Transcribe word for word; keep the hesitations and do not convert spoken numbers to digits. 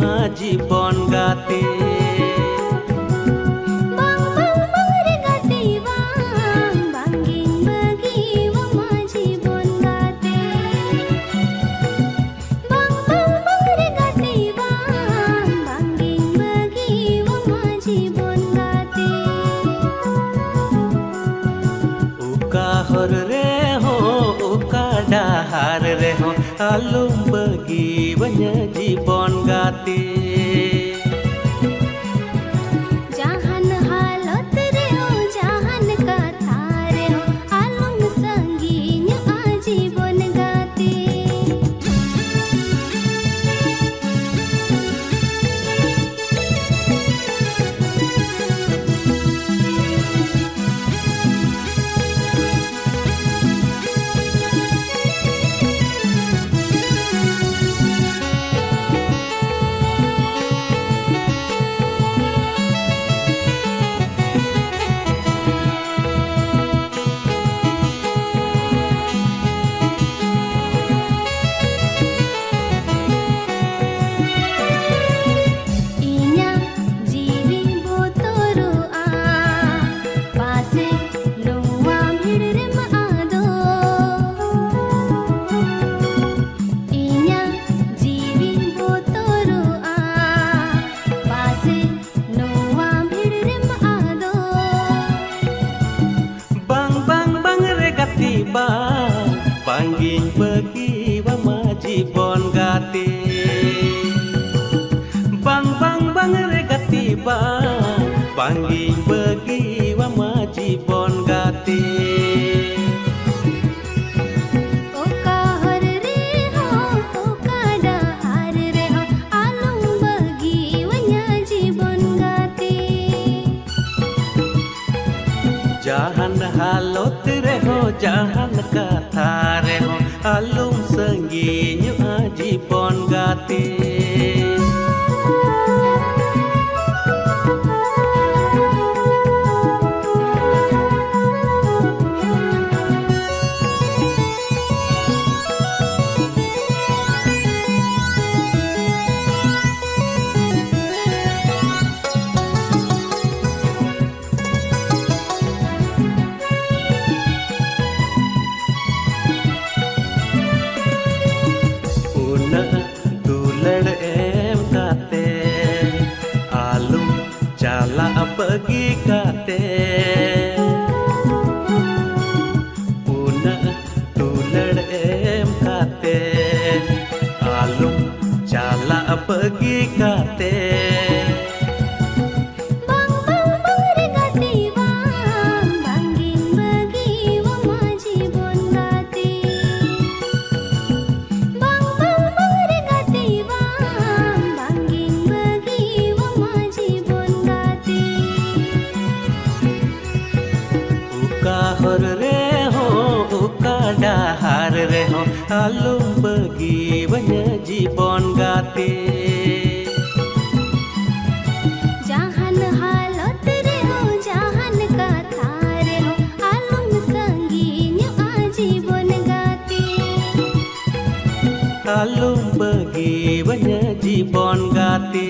ᱡᱤᱵᱚᱱ ᱜᱟᱛᱮ᱾ ᱵᱟᱝ, ᱵᱟᱝ, ᱵᱟᱝ ᱨᱮ ᱜᱟᱛᱮ, ᱵᱟᱝ, ᱵᱟᱝ ᱜᱤᱧ ᱵᱟᱹᱜᱤᱭᱟᱢᱟ ᱡᱤᱵᱚᱱ ᱜᱟᱛᱮ᱾ ᱵᱟᱝ, ᱵᱟᱝ, ᱵᱟᱝ ᱨᱮ ᱜᱟᱛᱮ, ᱵᱟᱝ, ᱵᱟᱝ ᱜᱤᱧ ᱵᱟᱹᱜᱤᱭᱟᱢᱟ ᱡᱤᱵᱚᱱ ᱜᱟᱛᱮ᱾ ᱚᱠᱟ ᱦᱚᱨ ᱨᱮᱦᱚᱸ, ᱚᱠᱟ ᱰᱟᱦᱟᱨ ᱨᱮᱦᱚᱸ, ᱟᱞᱚᱢ ᱵᱟᱹᱜᱤᱭᱟᱹᱧᱟ ᱡᱤᱵᱚᱱ ᱜᱟᱛᱮ᱾ ᱡᱟᱦᱟᱱ ᱦᱟᱞᱚᱛ ᱨᱮᱦᱚᱸ, ᱡᱟᱦᱟᱱ ᱠᱟᱛᱷᱟ ᱨᱮᱦᱚᱸ, ᱟᱞᱚᱢ ᱥᱟᱺᱜᱤᱧᱚᱜᱼᱟ ᱡᱤᱵᱚᱱ ᱜᱟᱛᱮ᱾ ᱤᱧᱟᱜ ᱡᱤᱣᱤ ᱵᱚᱛᱚᱨᱚᱜᱼᱟ, ᱯᱟᱥᱮᱡ ᱱᱚᱣᱟ ᱵᱷᱤᱲ ᱨᱮᱢ ᱟᱫᱚᱜ᱾ ᱤᱧᱟᱜ ᱡᱤᱣᱤ ᱵᱚᱛᱚᱨᱚᱜᱼᱟ, ᱯᱟᱥᱮᱡ ᱱᱚᱣᱟ ᱵᱷᱤᱲ ᱨᱮᱢ ᱟᱫᱚᱜ᱾ ᱵᱟᱝ, ᱵᱟᱝ, ᱵᱟᱝ ᱨᱮ ᱜᱟᱛᱮ, ᱵᱟᱝ, ᱵᱟᱝ ᱜᱤᱧ ᱵᱟᱹᱜᱤᱭᱟᱢᱟ ᱡᱤᱵᱚᱱ ᱜᱟᱛᱮ᱾ ᱵᱟᱝ, ᱵᱟᱝ, ᱵᱟᱝ ᱨᱮ ᱜᱟᱛᱮ, ᱵᱟᱝ, ᱵᱟᱝ ᱜᱤᱧ ᱵᱟᱹᱜᱤᱭᱟᱢᱟ ᱡᱤᱵᱚᱱ ᱜᱟᱛᱮ᱾ ᱚᱠᱟ ᱦᱚᱨ ᱨᱮᱦᱚᱸ, ᱚᱠᱟ ᱰᱟᱦᱟᱨ ᱨᱮᱦᱚᱸ, ᱟᱞᱚᱢ ᱵᱟᱹᱜᱤᱭᱟᱹᱧᱟ ᱡᱤᱵᱚᱱ ᱜᱟᱛᱮ᱾ ᱡᱟᱦᱟᱱ ᱦᱟᱞᱚᱛ ᱨᱮᱦᱚᱸ, ᱡᱟᱦᱟᱱ ᱠᱟᱛᱷᱟ ᱨᱮᱦᱚᱸ, ᱟᱞᱚᱢ ᱥᱟᱺᱜᱤᱧᱚᱜᱼᱟ ᱡᱤᱵᱚᱱ ᱜᱟᱛᱮ᱾ ᱵᱟᱹᱜᱤ ᱠᱟᱛᱮ, ᱩᱱᱟᱹᱜ ᱫᱩᱞᱟᱹᱲ ᱮᱢ ᱠᱟᱛᱮ, ᱟᱞᱚᱢ ᱪᱟᱞᱟᱜ ᱵᱟᱹᱜᱤ ᱠᱟᱛᱮ᱾ ᱵᱟᱝ, ᱵᱟᱝ, ᱵᱟᱝ ᱨᱮ ᱜᱟᱛᱮ, ᱵᱟᱝ, ᱵᱟᱝᱜᱤᱧ ᱵᱟᱹᱜᱤᱭᱟᱢᱟ ᱡᱤᱵᱚᱱ ᱜᱟᱛᱮ᱾ ᱵᱟᱝ, ᱵᱟᱝ, ᱵᱟᱝ ᱨᱮ ᱜᱟᱛᱮ, ᱵᱟᱝ, ᱵᱟᱝᱜᱤᱧ ᱵᱟᱹᱜᱤᱭᱟᱢᱟ ᱡᱤᱵᱚᱱ ᱜᱟᱛᱮ᱾ ᱚᱠᱟ ᱦᱚᱨ ᱨᱮᱦᱚᱸ, ᱚᱠᱟ ᱰᱟᱦᱟᱨ ᱨᱮᱦᱚᱸ, ᱟᱞᱚᱢ ᱵᱟᱹᱜᱤᱭᱟᱹᱧᱟ ᱡᱤᱵᱚᱱ ᱜᱟᱛᱮ᱾ ᱡᱟᱦᱟᱱ ᱦᱟᱞᱚᱛ ᱨᱮᱦᱚᱸ, ᱡᱟᱦᱟᱱ ᱠᱟᱛᱷᱟ ᱨᱮᱦᱚᱸ, ᱟᱞᱚᱢ ᱥᱟᱺᱜᱤᱧᱚᱜᱼᱟ ᱡᱤᱵᱚᱱ ᱜᱟᱛᱮ᱾ ᱟᱞᱚᱢ ᱵᱟᱹᱜᱤᱭᱟᱹᱧᱟ ᱡᱤᱵᱚᱱ ᱜᱟᱛᱮ᱾